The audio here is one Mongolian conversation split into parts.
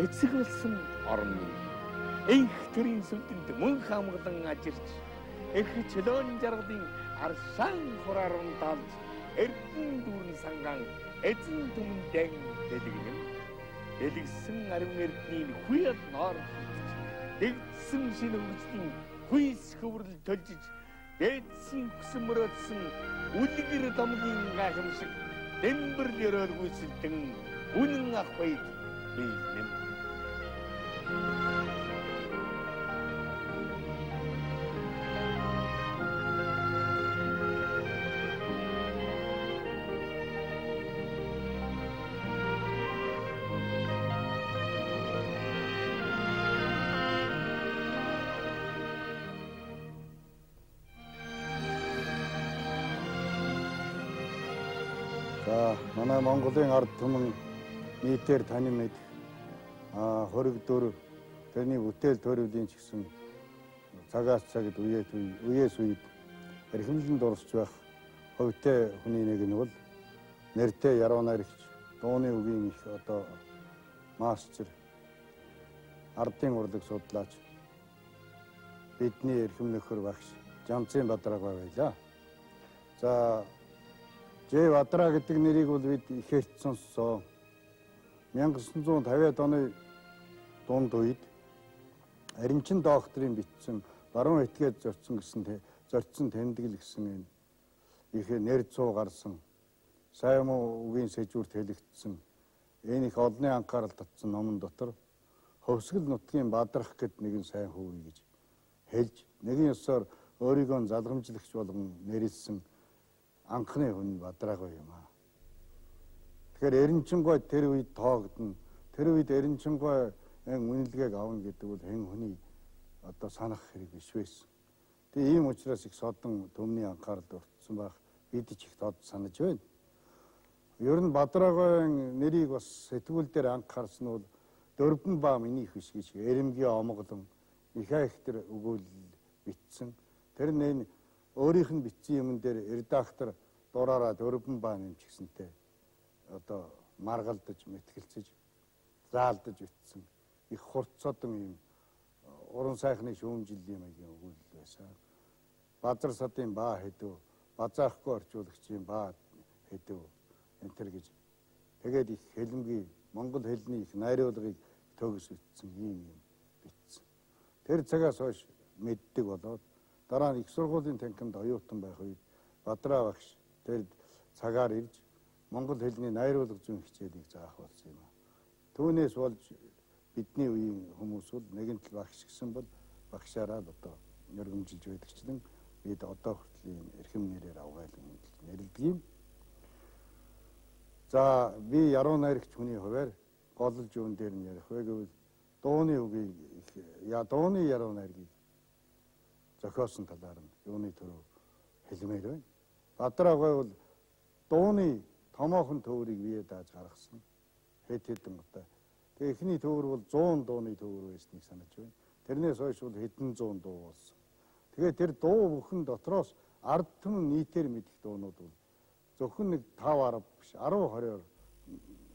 Эцэг болсон орон минь. Энх төрийн сүлдэнд мөн хамглан ажирч, эх чөлөөн жаргалын аршаан хурааран далж, эрдэн дүүрэн сангаан эзэн түмэндэн дэлгэнэ. Дэлгсэн ариун эрдний хүял ноор хитж, дэгдсэн шинэ хөгжлийн хүйс хөврөл төлжиж, дээдсийн хүсэн мөрөөдсөн үлгэр домгийн гайхамшиг дэмбэрл өрөөл гүйцэлдэн үнэн ах баяд биелнэ. За, манай Монголын ард түмэн нийтээр танин мэдэх 24 тэрний бүтээл төрөвлийн ч гэсэн цагаас цагт үеэс үед эрхэмлэн дурсч байх хувьтай хүний нэг нь бол нэртэй яруу найрагч, дууны үгийн их одоо мастер, ардын урлаг судлаач, бидний эрхэм нөхөр багш Жамцын Бадраагай байлаа. За, Ж Бадраа гэдэг нэрийг бол бид ихээр сонссон. 1950-ад оны дунд үед Аринчин докторын бичсэн Баруун этгээд зорьсон гэсэн зорьсон тэмдэглэл гэсэн энэ их нэр цуу гарсан, сайн муу үгийн сэжүүрт хэлэгдсэн, энэ их олонний анхаарал татсан номон дотор хөвсгөл нутгийн Бадрах гэд нэгэн сайн хөвгий гэж хэлж, нэгэн ёсоор өөрийгөө залгамжлагч болгон нэрлсэн анхны хүн Бадраагай юм аа. Тэгэхээр Эренчингой тэр үед тоогдно. Тэр үед Эренчингой үнэлгээг авна гэдэг бол хэн хүний одоо санах хэрэг биш байсан. Тэгээ ийм учраас их содон төмний анхааралд өртсөн байх бид ч их тод санаж байна. Ер нь Бадраагайн нэрийг бас сэтгүүл дээр анх харсан нь бол дөрвөн баа миний их биш гэж эрэмгийн омглон ихаа их тэр өгөөлөл бичсэн. Тэр нь өөрийнх нь бичсэн юмн дээр редактор дураараа дөрвөн баа нэмчихсэнтэй одоо маргалдаж, мэтгэлцэж, заалдаж бичсэн их хурц содон юм уран сайхны шүүмжлэлийн маягийн өгүүлэл байсан. Базар садын баа хэдв, базаахгүй орчуулагчийн баа хэдв энэ төр гэж. Тэгээд их хэлмгийн монгол хэлний их найруулгыг төгс бичсэн ийм юм бичсэн. Тэр цагаас хойш мэддэг болоод дараа нь их сургуулийн танхимд оюутан байх үед Бадраа багш тэр цагаар ирж монгол хэлний найруулга зүйн хичээлийг заах болсон юм. Түүнээс болж бидний үеийн хүмүүс бол нэгэн тал багш гэсэн бол багшаараа л одоо өргөмжилж байдагчлан бид одоо хүртэл ийм эрхэм нэрээр авгайлан нэрлэдэг юм. За, би яруу найрагч хүний хуваар голлж юун дээр нь ярих вэ гэвэл дууны үгийг дууны яруу найргийг зохиосон талаар нь юуны төрөө хэлмээр байна. Бадраагай бол дууны томоохон төврийг бие дааж гаргасан. Хэд хэдэн удаа. Тэгээ эхний төвөр бол 100 дууны төвөр байсныг санаж байна. Тэрнээс хойш бол хэдэн зуун дуу болсон. Тэгээ тэр дуу бүхэн дотроос ард түмэн нийтээр мэдэх дуунууд бол зөвхөн нэг 5 10 биш 10 20-оор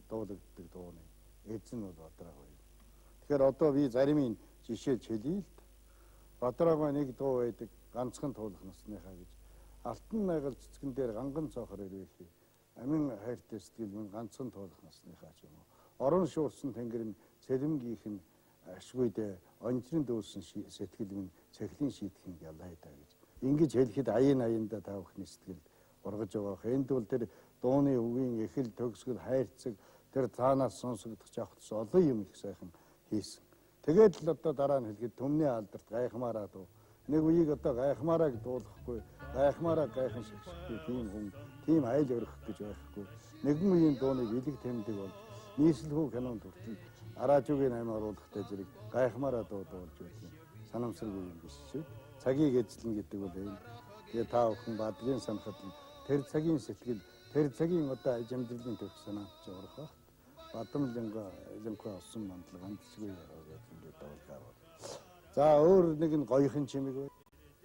дуулагддаг дууны эзэн бол Бадраагай. Тэгэхээр одоо би зарим жишээлж хэлье л. Бадраагай нэг дуу байдаг ганцхан туулах насныхаа гэж. Алтан найгал цэцгэн дээр ганган цоохор ирвэхий. Амин хайртай сэтгэл минь ганцхан туулах насныхаа ч юм уу. Орон шуурсан тэнгэр нь цэлмгийнх нь ашгүйдээ онжрын дүүрсэн сэтгэл минь цахилын шийтгэн ялай та гэж. Ингэж хэлэхэд аян аянда та бүхний сэтгэл ургаж байгаа. Энд бол тэр дууны үгийн эхэл төгсгөл хайрцаг тэр цаанаас сонсогдох жавхтас олон юм их сайхан хийсэн. Тэгээд л одоо дараа нь хэлэхэд төмний алдарт гайхмаараа дуу. Нэг үеийг одоо гайхмаарааг дуулахгүй, гайхмаараа гайхан шигшгүй тийм хүн, тийм айл өрөх гэж байхгүй. Нэгэн үеийн дууныг элэг тэмдэг болж нийслэл хүү кинонд хүртэл Араажуугийн аймаг оруулахтай зэрэг гайхмаараа дуу дуулж байдаг юм. Санамсаргүй юм биш шүү. Цагийг эзлэн гэдэг бол энэ. Тэгээ та бүхэн Бадгийн санахад тэр цагийн сэтгэл, тэр цагийн одоо аж амьдралын төвх санаанд ч орох байх. Бадамланга ланка олсон мандал ганцгүй яруу гэж ингээд дуулгаар бол. За, өөр нэг нь гоёхон чимэг бай.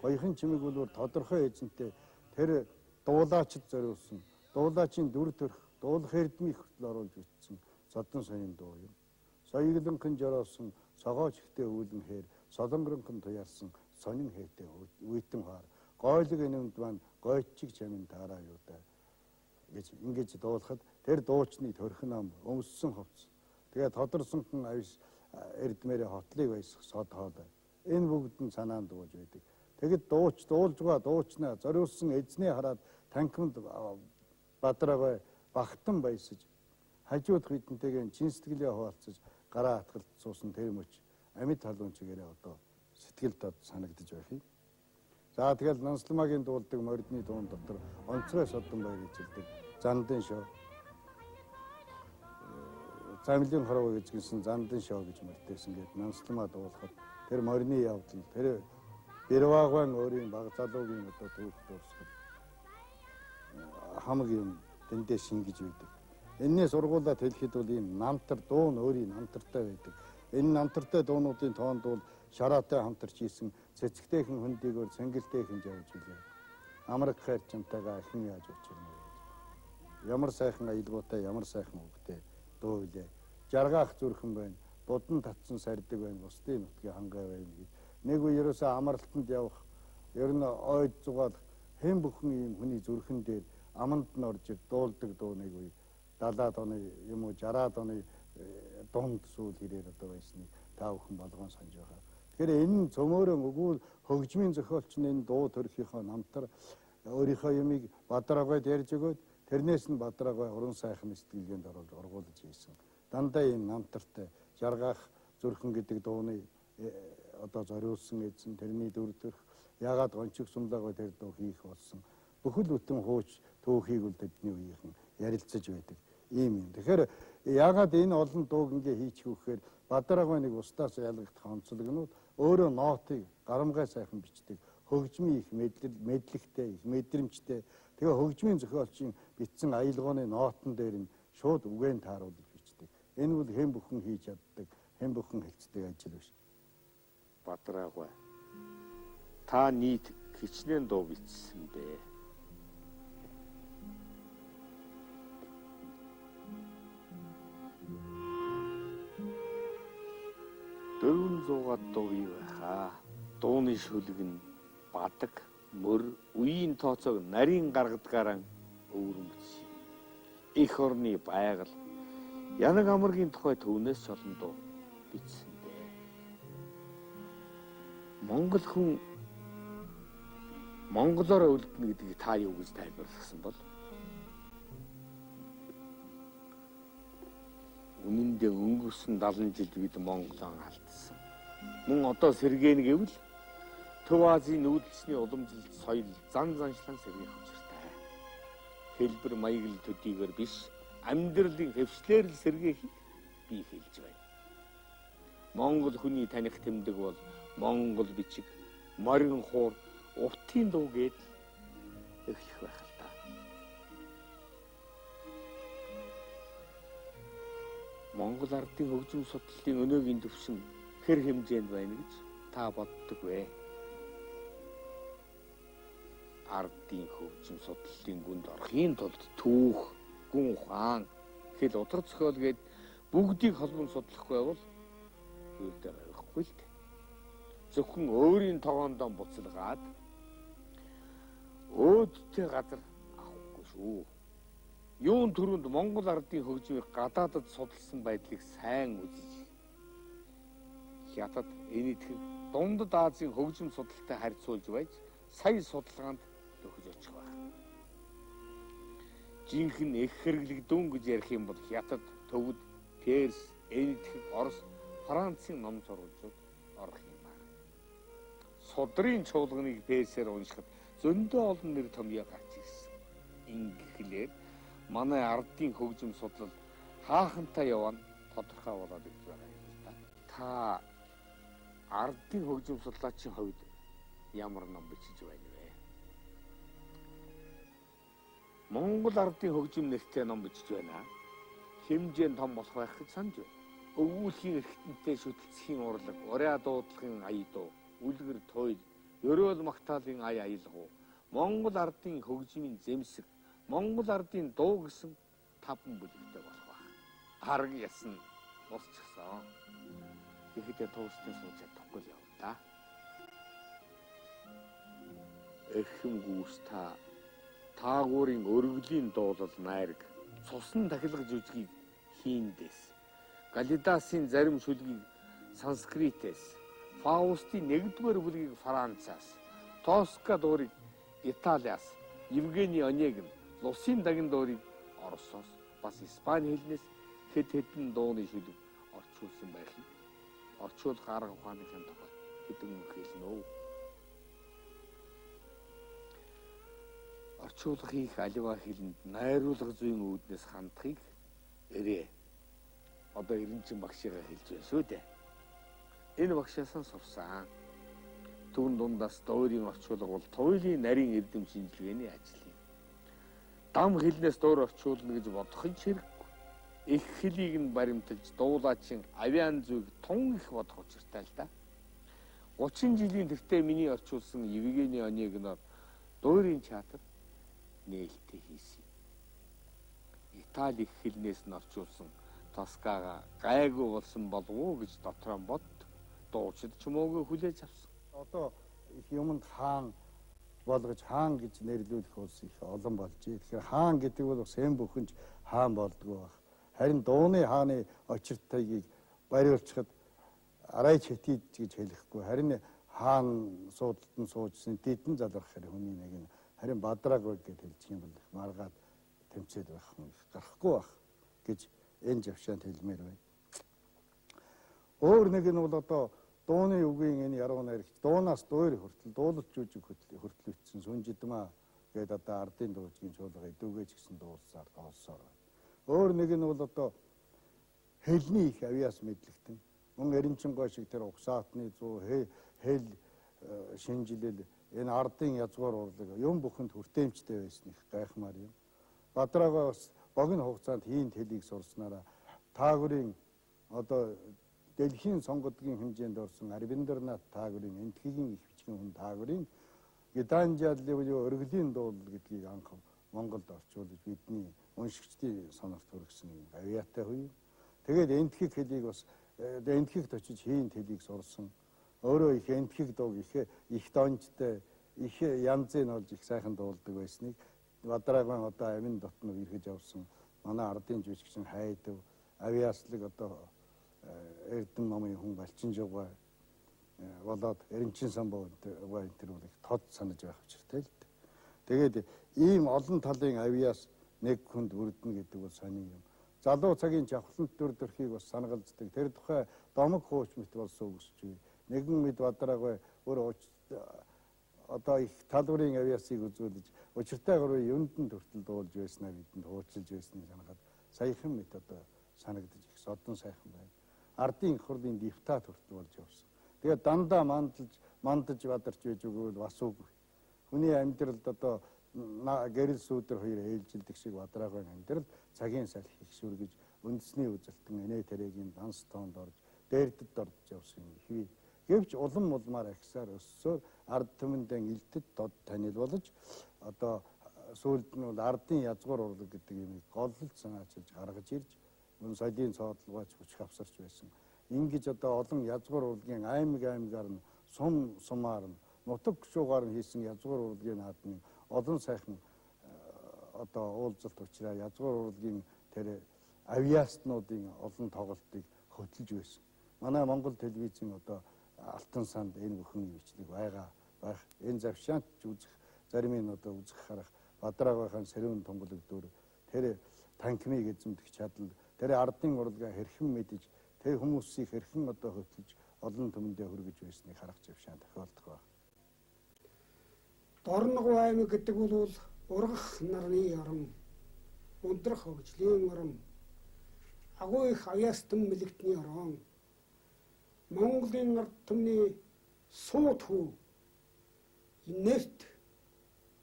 Гоёхон чимэг бол тодорхой эзэнтэй тэр дуулаачд зориулсан, дуулаачийн дүр төрх, дуулах эрдмийг хүртэл оруулж бичсэн содон соён дуу юм. Соёглонхон жороосон согооч ихтэй үүлэн хээр солонгоронхон туяарсан сонин хээтэй үйтэн хаар гойлог энэмд маань гойчиг чамин таараа юутай гэж ингэж дуулахад тэр дуучны төрхөн ам өмссөн хувцас тэгээ тодорсонхон авис эрдмээрээ хотлыг баясах сод хоолой энэ бүгд нь санаанд дууж байдаг. Тэгэд дууч дуулжгаа дуучнаа зориулсан эзнээ хараад танхимд Бадраагай багтан баясаж хажууд бидэнтэйгээ чин сэтгэлээ хуваалцаж гараа атгалт суусан тэр мөч амьд халуун чигээрээ одоо сэтгэл дод санагдаж байх юм. За тэгэл Нансалмаагийн дуулдаг мордны дуун дотор онцгой содон байр эзэлдэг Зандын шоо замлын хорвоо эзгэлсэн Зандын шоо гэж мөрдөөсөн гээд Нансалмаа дуулахад тэр морины явдал тэр Бэрваагван өөрийн баг залуугийн одоо түүх дуусгал хамаг юм дэндээ шингэж байдаг. Эннээс сургуулаад хэлэхэд бол ийм намтар дуу нь өөрийн намтартай байдаг. Энэ намтартай дуунуудын тоонд бол шараатай хамтарч хийсэн цэцэгтэйхэн хөндийгөөр цэнгэлтэйхэн явж илээ. Амраг хайр чамтайгаа ахин яаж учирна вэ? Ямар сайхан аялгуутай, ямар сайхан үгтэй дуу билээ. Жаргаах зүрхэн байна. Будан татсан сардаг байна. Бусдын нутгийн хангай байна гэж. Нэг үе ерөөсөө амралтанд явах, ер нь ойд зугаалах хэн бүхэн ийм хүний зүрхэн дээр аманд нь орж дуулдаг дуу нэг үе 70-аад оны юм уу 60-аад оны дунд сүүл хэрээр одоо байсныг та бүхэн болгон санаж байгаа. Тэгэхээр энэ нь цөмөөрөн өгвөл хөгжмийн зохиолч нь энэ дуу төрхийнхөө намтар өөрийнхөө юмыг Бадраагайд ярьж өгөөд тэрнээс нь Бадраагай уран сайхан сэтгэлгээнд оруулж ургуулж хийсэн. Дандаа ийм намтартай жаргаах зүрхэн гэдэг дууны одоо зориулсан эзэн тэрний дүр төрх яагаад гончиг сумлагай тэр дуу хийх болсон. Бүхэл бүтэн хууч түүхийг үл тэдний үеийнхэн ярилцаж байдаг ийм юм. Тэгэхээр яагаад энэ олон дууг ингээ хийчих вэ гэхээр Бадраагай нэг устдаас ялгагдах онцлогнууд өөрөө нотыг гарамгай сайхан бичдэг, хөгжмийн их мэдлэгтэй, их мэдрэмжтэй. Тэгээ хөгжмийн зохиолчийн бичсэн аялгооны нотон дээр нь шууд үгэн тааруулж бичдэг. Энэ бол хэн бүхэн хийж чаддаг, хэн бүхэн хэлцдэг ажил биш. Бадраагай та нийт хичнээн дуу бичсэн бэ? Дөрвөн зуугаад дуу бий байхаа. Дууны шүлэг нь бадаг, мөр, үеийн тооцоог нарийн гаргадгаараа өвөрмөц. Их орны байгаль, янаг амаргийн тухай төвнөөс ч олон дуу бичсэн дээ. Монгол хүн монголоор үлдэнэ гэдгийг та юу гэж тайлбарласан бол? Үнэн дээр өнгөрсөн 70 жилд бид Монголоо алдсан. Мөн одоо сэргээнэ гэвэл Төв Азийн нүүдэлчний уламжлалт соёл зан заншлан сэргээх учиртай. Хэлбэр маяг төдийгөр биш, амьдралын хэвшлээр л сэргээхийг би хэлж байна. Монгол хүний таних тэмдэг бол монгол бичиг, морин хуур, уртын дуу гээд эхлэх байх л та. Монгол ардын хөгжим судлалын өнөөгийн түвшин хэр хэмжээнд байна гэж та боддог вэ? Ардын хөгжим судлалын гүнд орохын тулд түүх, гүн ухаан, хэл утга зохиол гээд бүгдийг холбон судлахгүй бол юутай гарахгүй л дээ. Зөвхөн өөрийн тогоондоо буцалгаад өөдтэй газар авахгүй шүү. Юун түрүүнд Монгол ардын хөгжмийг гадаадад судалсан байдлыг сайн үзэж Хятад, Энэтхэг, Дундад Азийн хөгжим судалтай харьцуулж байж сая судалгаанд төхөж очих байх. Жинхэнэ эх хэрэглэгдүүн гэж ярих юм бол Хятад, Төвд, Перс, Энэтхэг, Орос, Францын ном сурвалжууд орох юм аа. Судрын чуулганыг Персээр уншихад зөндөө олон нэр томьёо гарч ирсэн. Ингэхлээр манай ардын хөгжим судлал хаахантай яваа нь тодорхой болоод ирж байгаа юм л да. Та ардын хөгжим судлаачийн хувьд ямар ном бичиж байна вэ? Монгол ардын хөгжим нэртэй ном бичиж байна. Хэмжээ нь том болох байх гэж санаж байна. Өвгүүлхийн эрхтэнтэй шүтэлцхийн урлаг, ураа дуудлагын ая дуу, үлгэр туйл, ерөөл магтаалын ая аялгау, Монгол ардын хөгжмийн зэмсэг, Монгол ардын дуу гэсэн 5 бүлэгтэй болох байх. Арга ясна Дуусчихсан. Тэгэхдээ туустай сууж чадахгүй л явна да. Эрхэм гүйс та Таагуурын өргөлийн дуулал найраг цусан тахилга жүжгийг Хиндээс, Галидасын зарим шүлгийг Санскритээс, Фаустын нэгдүгээр бүлгийг Францаас, Тоска дуурийг Италиас, Евгений Онегин, Лусын дагин дуурийг Оросоос, бас Испани хэлнээс хэд хэдэн дууны шүлэг орчуулсан байх юм. Орчуулах арга ухааныхын тухай хэдэн үг хэлнэ үү? Орчуулах хийх аливаа хэлэнд найруулга зүйн үүднээс хандахыг эрээ. Одоо Эренчин багшигаа хэлж байна шүү дээ. Энэ багшаасаа сурсан. Түүн дундаас дуурийн орчуулга бол туйлын нарийн эрдэм шинжилгээний ажил юм. Дам хэлнээс дуур орчуулна гэж бодох нь хэрэггүй. Их хэлийг нь баримталж дуулаачин авиан зүйг тун их бодох учиртай л да. 30 жилийн тэртээ миний орчуулсан Евгений Онегиноор дуурийн театр нээлттэй хийсэн. Итали их хэлнээс нь орчуулсан Тоскаага гайгүй болсон болов уу гэж дотроо бод дуучид ч муугүй хүлээж авсан. Одоо их юмд хаан болгож хаан гэж нэрлүүлэх улс их олон болж. Тэгэхээр хаан гэдэг бол бас хэн бүхэн ч хаан болдгоо байх. Харин дууны хааны очиртайгийг бариулчихад арай чэтид гэж хэлэхгүй. Харин хаан суудалд нь суужсэн дидэн залрах хэрэг хүний нэг нь харин бадраагүй гэж хэлчих юм бол их маргаад тэмцээд байх юм их гарахгүй байх гэж энэ завшаанд хэлмээр байна. Өөр нэг нь бол одоо дууны үгийн энэ яруу найрагч дуунаас дуур хүртэл дуулалч жүжиг хүртэл үтсэн Сүнжидмаа гээд одоо ардын дуужгийн чуулга эдүүгээж гисэн дуулсаар тоолсоор байна. Өөр нэг нь бол одоо хэлний их авиас мэдлэгтэн мөн Эренчингой шиг тэр угсаатны зүү хэл шинжилэл энэ ардын язгуур урлаг юм бүхэнд хүртээмжтэй байсан их гайхмаар юм. Бадраагаа бас богино хугацаанд хийнд хэлийг сурснараа Таагүрийн одоо дэлхийн сонгодгийн хэмжээнд орсон Арвиндернат Таагүрийн Энтхэгийн их бичгийн хүн Таагүрийн Гитанжали буюу өргөлийн дуулал гэдгийг анх Монголд орчуулж бидний уншигчдын сонорт хүргэсэн юм авиатай үе. Тэгээд Энтхэг хэлийг бас Энтхэгт очиж хийнд хэлийг сурсан. Өөрөө их Энтхэг дууг их донжтой их янзын олж их сайхан дуулдаг байсныг Бадраагаан одоо амин дотно эргэж авсан. Манай ардын жүжигчин Хайдав, авиаслаг одоо Эрдэм номын хүн Балчинжугай болоод Эренчин самбаа энэ төр бол их тод санаж байх учиртай л дээ. Тэгээд ийм олон талын авиас нэг хүнд бүрдэнэ гэдэг бол сони юм. Залуу цагийн жавхлант дүр төрхийг бас санагалздаг. Тэр тухай домог хууч мэт болсон үгсч бий. Нэгэн мэд Бадраагүй өөр одоо их талбарын авиасыг үзүүлж учиртай гурвын юундан хүртэл дуулж байснаа бидэнд хуучилж байсныг санахад саяхан мэт одоо санагдаж их содон сайхан байна. Ардын их хурлын депутат хүртэл болж явсан. Тэгээд дандаа мандаж бадарч байж өгвөл бас үгүй. Хүний амьдралд одоо гэрэл сүүдэр хоёр ээлжилдэг шиг Бадраагийн амьдрал цагийн салхи их сүргэж үндэсний үзэлтэн энэ тэрэгийн данс тоонд орж дээрдэд орж явсан юм хий. Гэвч улам улмаар ахисаар өссөөр ард түмэндээ илтэд дод танил болж одоо сүүлд нь бол ардын язгуур урлаг гэдэг юмыг голлолт санаачилж гаргаж ирж мөн соёлын цоодлогооч хүчих авсарч байсан. Ингэж одоо олон язгуур урлагийн аймаг аймгаар нь сум сумаар нь нутаг гүшүүгаар нь хийсэн язгуур урлагийн наадмын олон сайхан одоо уулзалт учраас язгуур урлагийн тэр авиастнуудын олон тоглолтыг хөтлөж байсан. Манай Монгол телевизийн одоо алтан санд энэ бүхэн бичлэг байгаа байх. Энэ завшаант ч үзэх зарим нь одоо үзэх харах Бадраагийнхаа сэрүүн тунгалаг дүр тэр танхимыг эзэмдэх чадал тэр ардын урлагаа хэрхэн мэдэж тэр хүмүүсийг хэрхэн одоо хөтлөж олон түмэндээ хүргэж байсныг харах завшаан тохиолдох байх. Дорногов аймаг гэдэг бол ургах нарны орон, ундрах хөгжлийн орон, агуу их авьяастан мэлэгтний орон, Монголын ард түмний суут хүү, нэрт,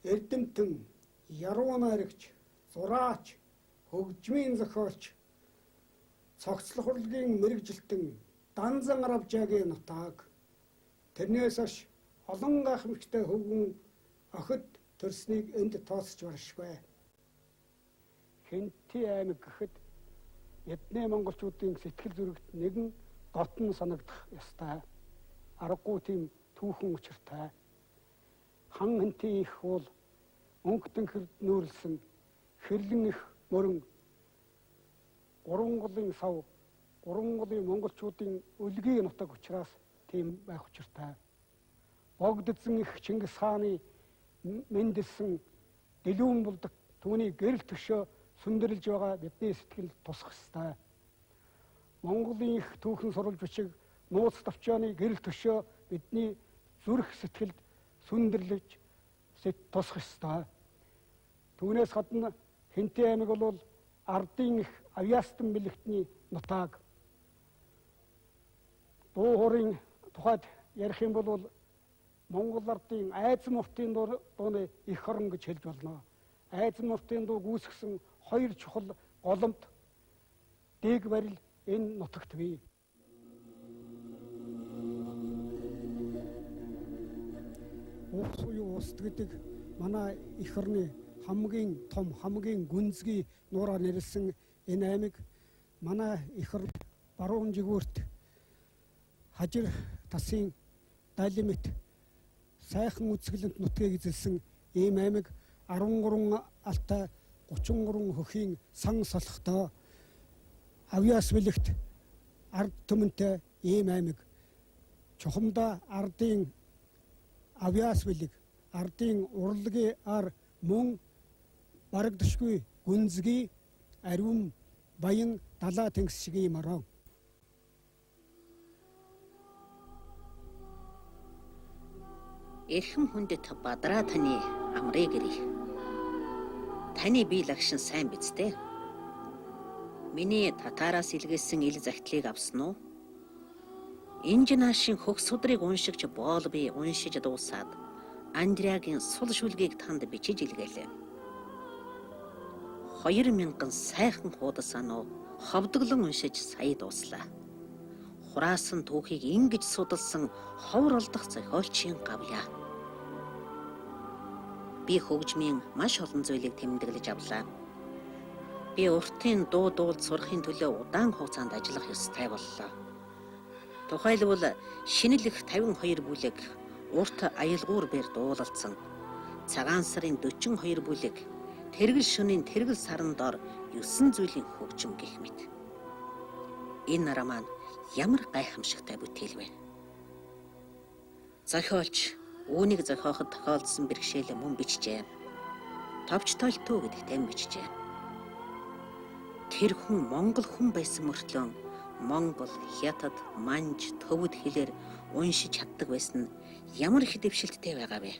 эрдэмтэн, яруу найрагч, зураач, хөгжмийн зохиолч, цогцлох урлагийн мэрэгжилтэн Данзан Аравжаагийн нутааг тэрнээс хойш олон гайхамшигтай хөвгүн охид төрснийг энд тооцож баршгүй. Хэнти аймаг гэхэд Бидний монголчуудын сэтгэл зүрэгт нэгэн дотн санагдах ёстой. Аргагүй тийм түүхэн учиртай. Хан хэнтийн их уул өнгө тэнхэр нүүрлсэн хэрлэн их мөрөн гурван голын сав гурван голын монголчуудын өлгийн нутаг учраас тийм байх учиртай. Богд эзэн их Чингис хааны мэндэлсэн дэлүүн булдаг түүний гэрэл төшөө сүндэрлж байгаа бидний сэтгэл тусах ёстой. Монголын их түүхэн сурвалж бичиг нууц товчооны гэрэл төшөө бидний зүрх сэтгэлд сүндэрлэж тусах ёстой. Түүнээс гадна Хэнтийн аймаг бол ардын их авьяастан бэлэгтний нутаг. Дуу хуурын тухайд ярих юм бол Монгол ардын айзан муртын дууны их орон гэж хэлж болно. Айзан муртын дууг үүсгэсэн хоёр чухал голомт дээг барил энэ нутагт бий. Уус буюу уст гэдэг манай эх орны хамгийн том, хамгийн гүнзгий нуураар нэрлсэн энэ аймаг манай эх орн баруун жигүүрт хажир тасын далимэт сайхан үзэсгэлэнт нутгийг эзэлсэн ийм аймаг 13 алтай 33 хөхийн сан солихтой авьяас бэлэгт ард түмэнтэй ийм аймаг. Чухамдаа ардын авьяас бэлэг, ардын урлагийн ар мөн барагдашгүй гүнзгий ариун баян далаа тэнгис шиг ийм орон. Эрхэм хүндэт Бадраа таны амрыг гэрээ. Таны бие лагшин сайн биз дээ. Миний татаараас илгээсэн ил захидлыг авсан уу? Инжинаашийн хөх судрыг уншигч боол би уншиж дуусаад Андреагийн сул шүлгийг танд бичиж илгээлээ. 2000 сайхан хуудас ануу ховдоглон уншиж сая дууслаа. Хураасан түүхийг ингэж судалсан ховор олдох зохиолчийн гавьяа. Би хөгжмийн маш олон зүйлийг тэмдэглэж авлаа. Би уртын дуу дуулд сурахын төлөө удаан хугацаанд ажиллах ёстой боллоо. Тухайлбал шинэлэх 52 бүлэг урт аялгуур бээр дуулалцсан. Цагаан сарын 42 бүлэг тэргэл шөнийн тэргэл саран дор 9 зүйлийн хөгжим гэх мэт. Энэ роман ямар гайхамшигтай бүтээл вэ? Зохиолч үүнийг зохиоход тохиолдсон бэрхшээл мөн бичжээ. Товч толтуу гэдэгтэй бичжээ. Тэр хүн монгол хүн байсан мөртлөө Монгол, Хятад, Манж, Төвөд хэлээр уншиж чаддаг байсан нь ямар их дэвшилттэй байгаа вэ?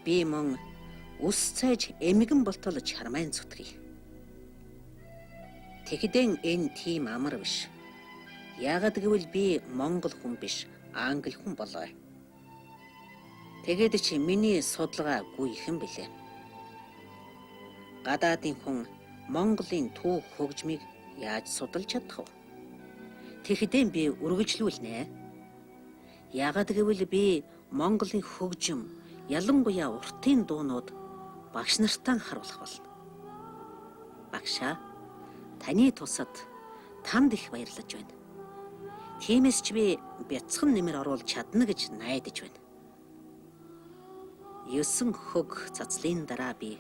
Би мөн үс цайж эмгэн болтол чармайн зүтгэе. Тэгэхдээ энэ тийм амар биш. Яагаад гэвэл би монгол хүн биш, англи хүн болоо. Тэгээд чи миний судалгаа гүйхэн билээ. Гадаадын хүн Монголын түүх хөгжмийг яаж судалж чадах вэ? Тэгэхдээ би үргэлжлүүлнэ. Яагаад гэвэл би Монголын хөгжим, ялангуяа уртын дуунууд багш нартаа харуулах болно. Багшаа, таны тусад танд их баярлаж байна. Тиймээс ч би бяцхан нэмэр оруулж чадна гэж найдаж байна. 9 хөг цацлын дараа би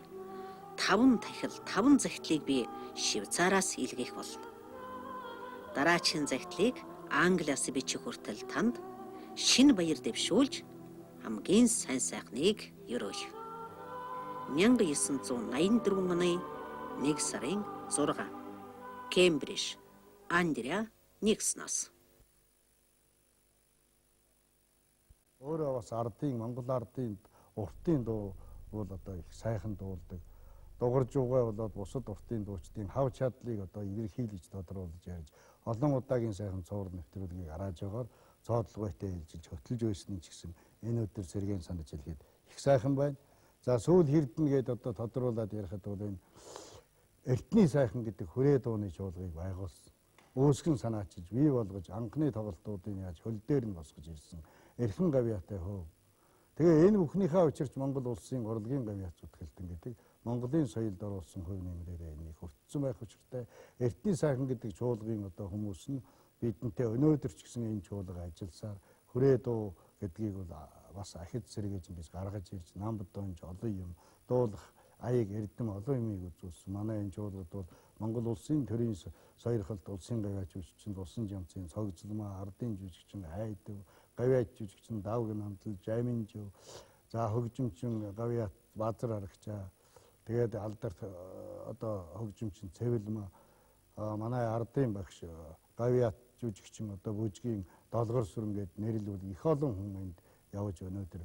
5 тахил 5 захидлыг би Швейцараас илгээх болно. Дараагийн захидлыг Англиас бичих хүртэл танд шинэ баяр дэвшүүлж хамгийн сайн сайхныг өрөөль. 1984 оны 1 сарын 6. Кембриж, Андреа Никснос. Өөрөө бас ардын, Монгол ардын уртын дуу бол одоо их сайхан дуулдаг. Дугаржуугаа болоод бусад уртын дуучдын хав чадлыг одоо илэрхийлж тодруулж ярьж олон удаагийн сайхан цуврал нэвтрүүлгийг арааж байгаагаар цоодлогойтой хэлжилж хөтлөж байсан ч гэсэн энэ өдөр сэргээн санаж хэлгээд их сайхан байна. За сүүл хэрдэн гээд одоо тодруулаад ярихад бол энэ Эртний сайхан гэдэг хүрээ дууны чуулгыг байгуулсан. Үүсгэн санаачилж бий болгож анхны тоглолтуудыг яаж хөл дээр нь босгож ирсэн эрхэм гавьяатай хөө. Тэгээ энэ бүхнийхээ учирч Монгол улсын урлагийн гавьяат зүтгэлтэн гэдэг Монголын соёлд оруулсан хувь нэмрээрээ энийг хүртсэн байх учиртай. Эртний сайхан гэдэг чуулгын одоо хүмүүс нь бидэнтэй өнөөдөр ч гэсэн энэ чуулга ажилласаар хүрээ дуу гэдгийг бол бас ахид сэргээж ингэж гаргаж ирж нам донж олон юм дуулах аяг эрдэм олон юмыг үзүүлсэн. Манай энэ чуулгад бол Монгол улсын төрийн сойрхолт улсын гавьяач жүжигчин Улсын жамцын цогцлмаа ардын жүжигчин Хайдав, гавьяач жүжигчин Давг намтал, Жаминжив, за хөгжимчин гавьяат Базар арагчаа, тэгээд алдарт одоо хөгжимчин Цэвэлмаа, манай ардын багш гавьяат жүжигчин одоо бүжгийн Долгор сүрэн гэд нэрлүүл их олон хүн энд явж өнөөдөр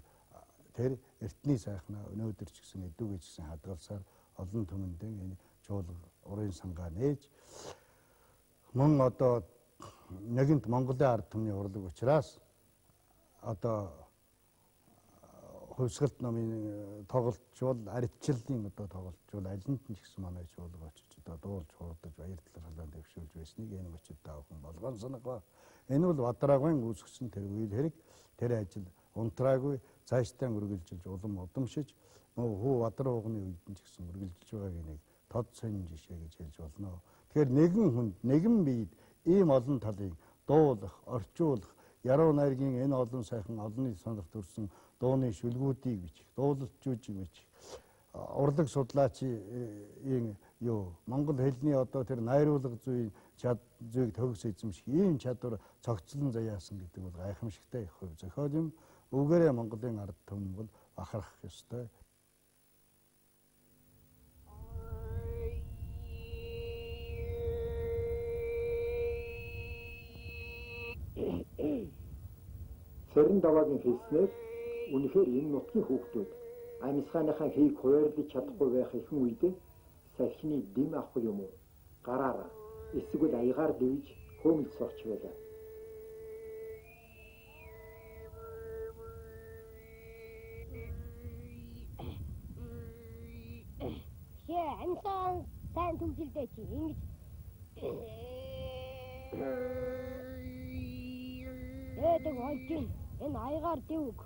тэр эртний сайхнаа өнөөдөр ч гэсэн эдүүгээ ч гэсэн хадгалсаар олон түмэндэн энэ чуулга урын сангаа нээж мөн одоо нэгэнт Монголын ард түмний урлаг учраас одоо хувьсгалт номын тоглолтчвол ардчлалын одоо тоглолтчвол алинд нь ч гэсэн манай чуулга очиж одоо дуулж хурдаж баяр талархлаа дэвшүүлж байсныг энэ мөчид та бүхэн болгон санах ба. Энэ бол Бадраагийн үүсгэсэн тэр үйл хэрэг, тэр ажил унтраагүй цаашдаа үргэлжилж улам удамшиж хүү Бадруугны үед нь ч гэсэн үргэлжилж байгааг нэг тод сонин жишээ гэж хэлж болно. Тэгэхээр нэгэн хүнд, нэгэн биед ийм олон талын дуулах, орчуулах, яруу найргийн энэ олон сайхан олонний санах төрсэн дууны шүлгүүдийг бичих, дуулалт жүжиг бичих, урлаг судлаачийн юу Монгол хэлний одоо тэр найруулга зүйн зүйг төгс эзэмших ийм чадвар цогцлон заяасан гэдэг бол гайхамшигтай их хувь зохиол юм. Үүгээрээ Монголын ард түмэн бол бахархах ёстой. Цэрэн даваагийн хэлснээр үнэхээр энэ нутгийн хүүхдүүд амьсгааныхаа хийг хуваарлаж чадахгүй байх ихэнх үедээ салхины дэм авах юм уу гараараа эсвэл аягаар дэвж хөөмөлд сурч байлаа. Тэгэхээр амьсгаан сайн түгжилдэй чи ингэж ээдэг болж энэ аягаар дэвг.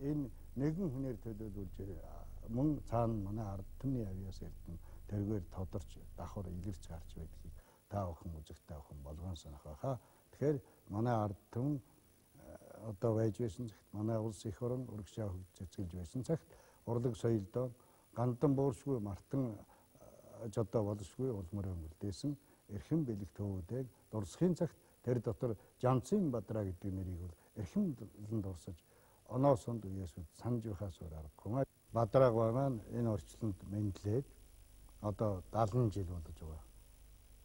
Энэ нэгэн хүнээр төлөөлүүлж мөн цаана манай ард түмний авьяас эрдэм тэргээр тодорч давхар илэрч гарч байдгийг та бүхэн үзэх та бүхэн болгон санах байхаа. Тэгэхээр манай ард түмэн одоо байж байсан цагт манай улс эх орон урагшаа хөгж цэцгэлж байсан цагт урлаг соёлдоо гандан бууршгүй мартан жодоо болшгүй улмөр өнгөлдөөсөн эрхэм бэлэг төвүүдийг дурсахын цагт тэр дотор Жамцын Бадраа гэдэг нэрийг бол эрхэмлэн дурсаж оноо сонд үеэс санаж байхаас өөр аргагүй. Бадраагаа маань энэ орчлонд мэдлээд одоо 70 жил болж байгаа.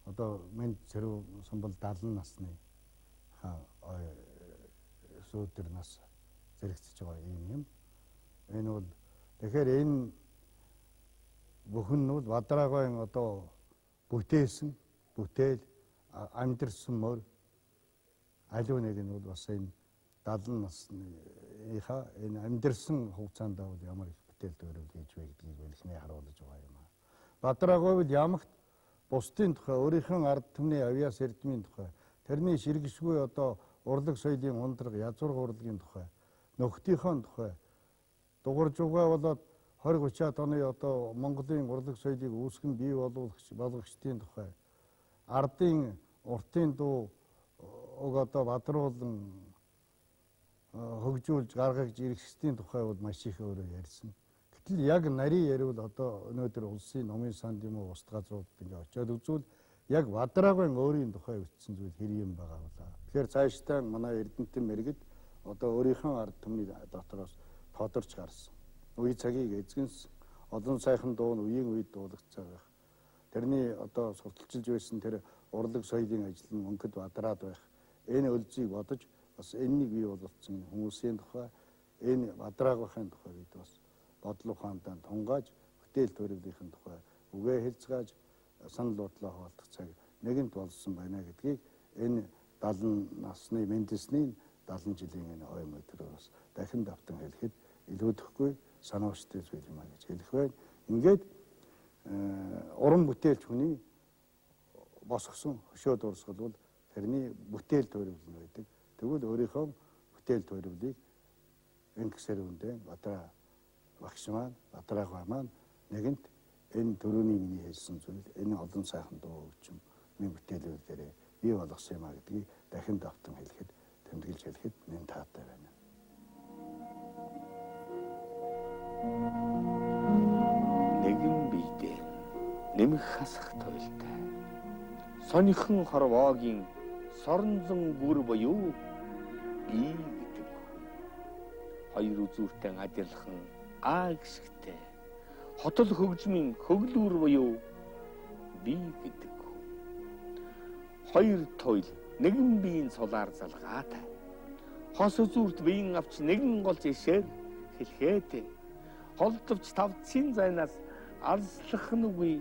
Одоо мэд цэрүү сумбал 70 насны сүүдэр нас зэрэгцэж байгаа юм юм. Энэ бол тэгэхээр энэ бүхэн нь бол Бадраагаан одоо бүтээсэн, бүтээл амьдэрсэн мөр аливаа нэг нь бол бас энэ 70 насныхаа энэ амьдэрсэн хугацаанд бол ямар их бүтээл төгрөл хийж вэ гэдгийг бэлхнээ харуулж байгаа юм аа. Бадраагаа бол ямагт бусдын тухай, өөрийнхөө ард түмний авьяас эрдмийн тухай, тэрний ширгэшгүй одоо урлаг соёлын ундраг, язгуур урлагийн тухай, нөхдийнхөө тухай дугарж угаа болоод 20 30-аад оны одоо Монголын урлаг соёлыг үүсгэн бий болгогчдын тухай, ардын уртын дуу уг одоо бадруулан хөгжүүлж гаргаж ирэх тухай бол маш их өөрөө ярьсан. Гэтэл яг нарийн яриул одоо өнөөдөр улсын номын санд юм уу бусд газруудад ингээ очиод үзвэл яг Бадраагийн өөрийн тухай бичсэн зүйл хэр юм байгаа вэ? Тэгэхээр цаашдаа манай Эрдэнэтэн мэргэд одоо өөрийнхөө ард түмний дотроос тодорч гарсан. Үе цагийг эзэгнсэн олон сайхан дуу нь үеийн үед дуулагдсан байх. Тэрний одоо сурталчилж байсан тэр урлаг соёлын ажил нь мөнхөд Бадраад байх. Энэ өлзийг бодож бас энэнийг бий болгоцсон хүмүүсийн тухай, энэ Бадраагийнхын тухай бид бас бодлого ухаандаа тунгааж бүтээл төрөвлийнхэн тухай үгээ хэлцгааж санал бодлоо хуваалцах цаг нэгэнт болсон байна гэдгийг энэ 70 насны мэндэлсний 70 жилийн энэ оюун өдрөөр бас дахин давтан хэлэхэд илүүдэхгүй санаачтай зүйл юм а гэж хэлэх байна. Ингээд уран бүтээлч хүний босгосон хөшөө дурсгал бол тэрний бүтээл төрөвл нь байдаг. Тэгвэл өөрийнхөө бүтээл төрөвлийг ингэсээр үндэ Бадраа багш маань, Бадраагаа маань нэгэнт энэ төрөний миний хэлсэн зүйл, энэ олон сайхан дуу хөгжим миний бүтээлүүд дээрээ бий болгосон юм а гэдгийг дахин давтан хэлэхэд, тэмдэглэж хэлэхэд нэн таатай байна. Нэгэн биедээ нэмэх хасах туйлтай сонихон хорвоогийн соронзон гүр буюу би гэдэг хүн. Хоёр үзүүртэн адилхан А гисгтэй хотол хөгжмийн хөглүүр буюу би гэдэг хүн. Хоёр туйл нэгэн биеийн сулаар залгаатай. Хос үзүүрт биеийн авч нэгэн голж ишээр хэлхээтэй. Холдовч тавцын зайнаас алслах нь үгүй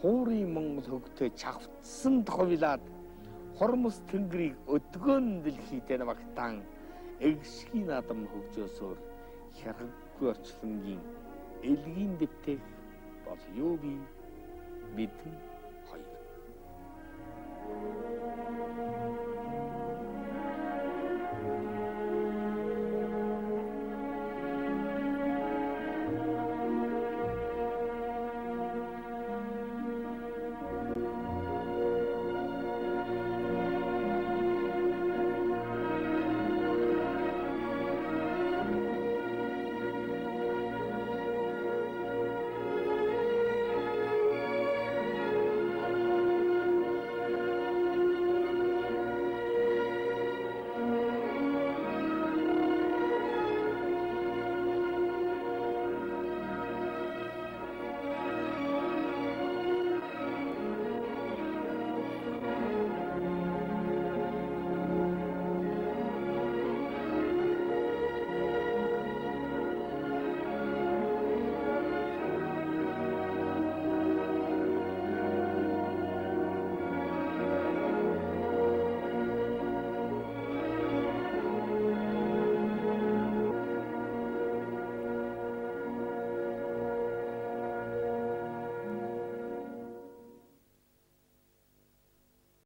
хуурын Монгол хөгтэй чавцсан товлаад хормос тэнгэрийг өдгөн дэлхийдээ багтаан эгшгийн наадам хөгжөөсөөр хяргаггүй орчлонгийн элгийн дэвтэх бол юу би бидэн